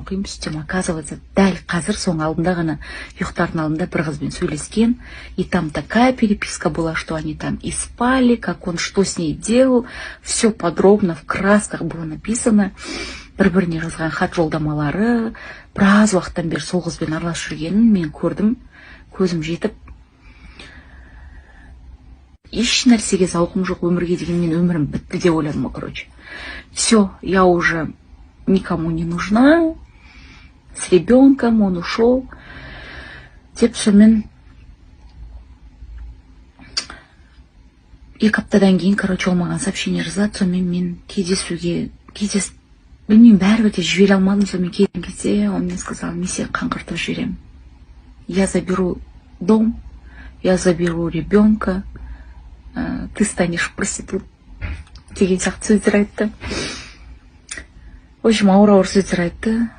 Оқимын, сөйтсем, оказывается, дәл қазір, соның алдында ғана, ұйықтардың алдында бір қызбен сөйлескен. И там такая переписка была, что они там и спали, как он что с ней делал, все подробно, в красках было написано. Бір біріне жазған хат жолдамалары, біраз уақыттан бері сол қызбен араласып жүргенін мен көрдім, көзім жетіп. Еш нәрсеге зауқым жоқ, өмірге деген. Мен өмірім бітті деп ойладым ғой. Короче, все, я уже никому не нужна, с ребенком он ушел деп. Сонымен 2 аптадан кейін, короче, ол маған сообщение жазады. Сонымен мен кездесуге, кездес, білмеймін, бәрібір де жібере алмадым. Сонымен келген кезде он мне сказал: «Мен сені қаңғыртып жіберемін, я заберу дом, я заберу ребенка, ты станешь проститут», деген сияқты сөздер айтты. В общем, ауыр ауыр сөздер айтты.